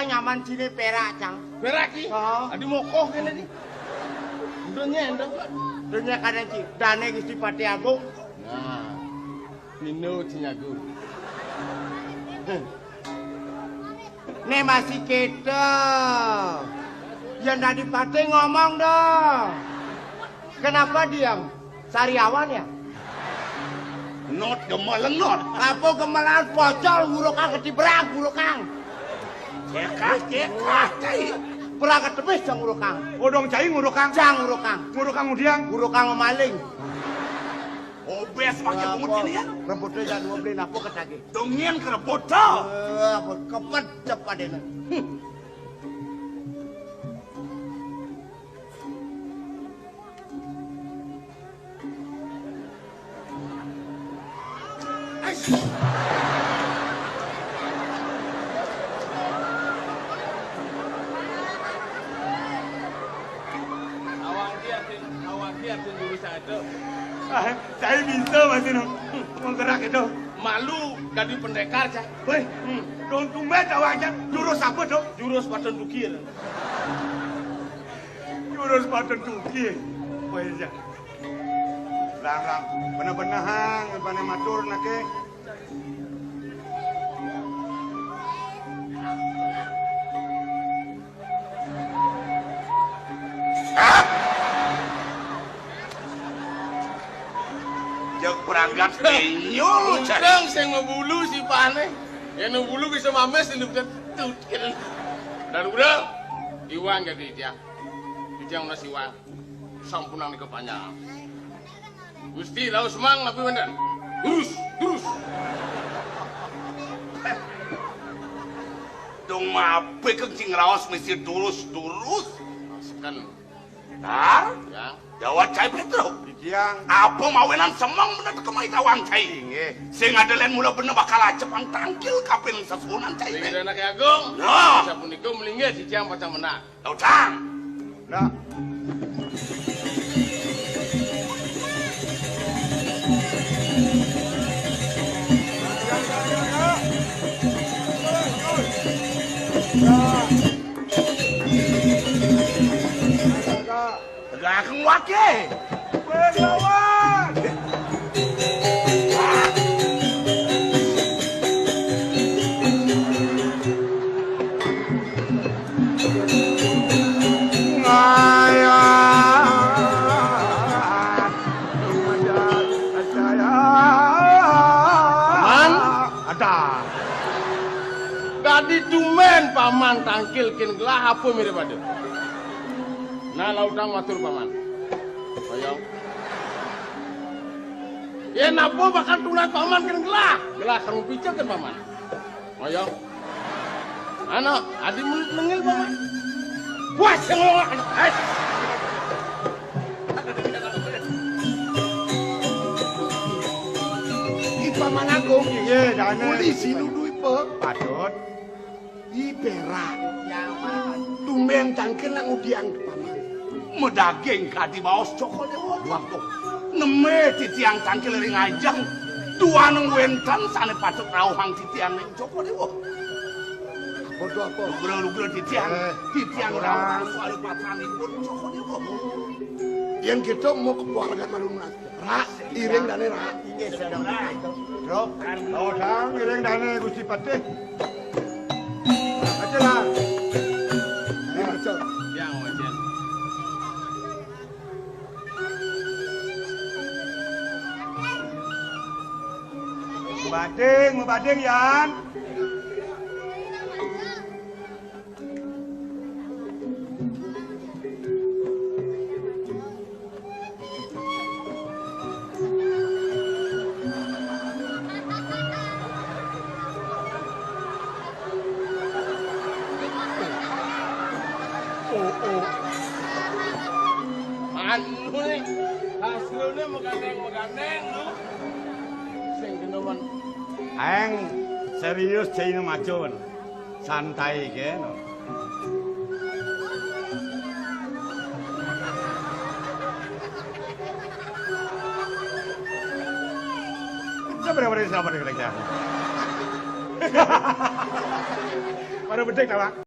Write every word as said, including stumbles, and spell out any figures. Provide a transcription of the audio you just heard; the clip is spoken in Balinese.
Nyaman sini perak, Cang. Perak ki? Oh. Adi mokoh kene di. Dunya endo. Dunya kadang ci. Dane Gusti Patih Agung. Nah. Nino Cinyagu. Ne masih kita. Yang tadi patih ngomong dong. Kenapa diam? Sariawan ya? Not gemeleng not. Apa gemelan pocol ngurukang ketibrang ngurukang. Cekah, cekah, cai. Perang ketepis jang ngurukang. Odong cai ngurukang. Jang ngurukang. Ngurukang udiang. Ngurukang maling. Obes pakai bungut ini ya. Rambutnya jang dua beli napo ketagi. Dongin kerebut dah. Eh, apa kepet cepat ini. Hmm. Awak dia, awak dia, jurus ada. Ah, saya bisa masih no. Menggerak itu. Malu jadi pendekar, Cak. Weh, hmm. Dong tumben awaknya. Jurus apa, Dok? Jurus paten tukir. Jurus paten tukir. Weh, ya. Lang, lang. Bener-bener hang, pane matur nake. Jek perangkat penyul, cari. Untung sing ngebulu si pane. Yang ngebulu bisa mames di depan tut, kira. Dan udah, iwang jadi dia. Dia udah siwang. Sampunang di kepanjang. Gusti, laus mang, tapi bener. Terus, terus. Dong mape ke cing raos mesti durus, durus. Kan. Dar? Ya. Jawab cai Petro. Titiang. Apa mawenan semang bener kemai tawang cai? Inggih. Sing ada lain mula bener bakal acep ang tangkil kapin sesunan cai. Sing ada anak agung. Nah. Sapunika melinggih titiang pacang menang. Lautang. Nah. Tegakang wake. Weh, lawan. Paman, ada. Dadi tumben paman tangkil kin gelah apa mirip ada. Nah, lautang matur paman. Oyong. Yen apa bakal tulak paman kin gelah. Gelah kamu picek kan paman. Ayo. Ana, adi menit nengil, Paman. Puas yang lo, eh. Di Paman Agung. Iya, dana. Polisi nuduh ipa. Patut. Di perak. Tumben tangkil nang udiang, Paman. Medaging kadi baos Cokor Dewa. Waduh. Neme titiang tangkil ring ajeng. Duaneng wenten sane patut rauhang titiang ring Cokor Dewa. Apa to, apa? Lugra-lugra titiang. Eh, titiang ampura. Rauhang soal patranipun Cokor Dewa. Yen kita mau keluarga malunas. Rak, iring dane, Rak. Inggih, sedang. Rok, rauhang iring dane Gusti Patih. Aja lah. Ini aja. Ya, wajar. Bading, bading, Yan. Oh, oh. Anu nih, hasilnya megandeng-megandeng, lu. Sing kena, Man. Aeng serius cai nu macun. Santai kene. Sabar, sabar, sabar, sabar. Baru bedek, Pak.